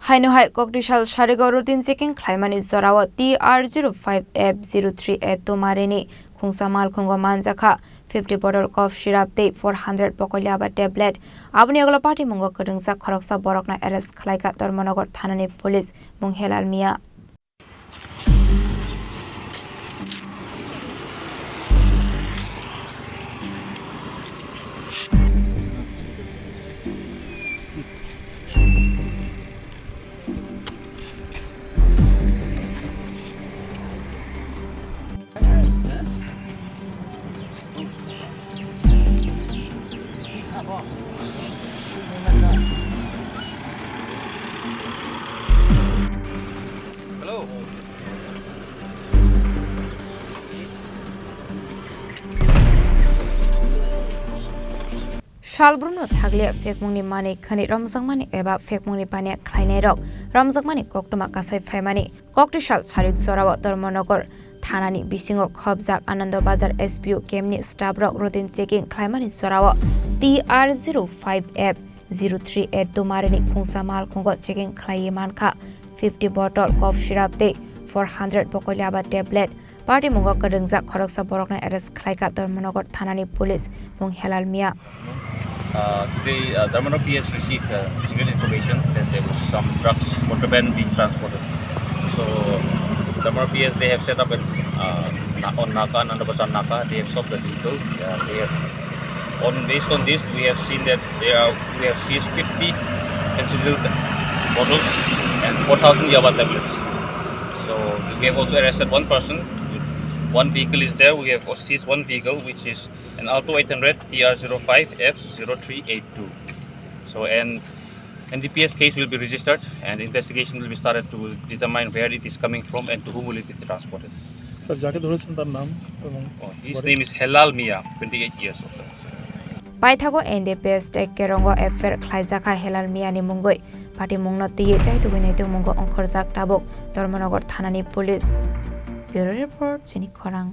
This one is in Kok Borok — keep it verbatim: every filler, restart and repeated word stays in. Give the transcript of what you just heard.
Haino hai koktisal sarigo routine checking khlaimani jorao T R zero five F zero three eight two marini khungsa malkhungo manjakha fifty bottle cough syrup tei four hundred pokolyaba tablet. Aboni ulo patimungo kwrwngjak khoroksa borokno arrest khlaikha Dharmanagar thanani police, mung Helal Mia. Hello. Salbrumno thaglia phekmungni manwi khani romjakmani eba phekmungni baniya khlainairok romjakmani koktwma kasai phaimani. Koktisal sarik jorao Dharmanagar thanani bisingo khobjak Anando Bazar S P O campni staffrok routine checking khlaimani jorao T R zero five F zero three eight two marini khungsa malkhungo checking khlaiwi mankha fifty bottle cough syrup tei four hundred pokolyaba tablet. Patimungo kwrwngjak khoroksa borokno arrest khlaikha Dharmanagar thanani police, mung Helal Mia. Uh, today, uh, Dharmanagar P S received, uh, single information that there was some drugs contraband being transported. So, Dharmanagar P S, they have set up an, uh, na-, on Naka, Ananda Bazar Naka. They have stopped the vehicle. Uh, they have, on, based on this, we have seen that they are, we have seized fifty concealed bottles and four thousand yaba tablets. So, we have also arrested one person. One vehicle is there. We have seized one vehicle, which is an Alto eight hundred T R zero five F zero three eight two. So, an N D P S case will be registered and investigation will be started to determine where it is coming from and to whom will it be transported. Sir, যাকে ধরেছেন তার নাম এবং Oh, his name is Helal Mia, twenty-eight years of age. Paithago N D P S tei Kerongo F I R khlaijakha Helal Mia ni mungwi. Patimungno twiwi chaitugwi naitugmungo ongkhorjak tabuk Dharmanagar thanani police. Bureau report, Chini Khorang.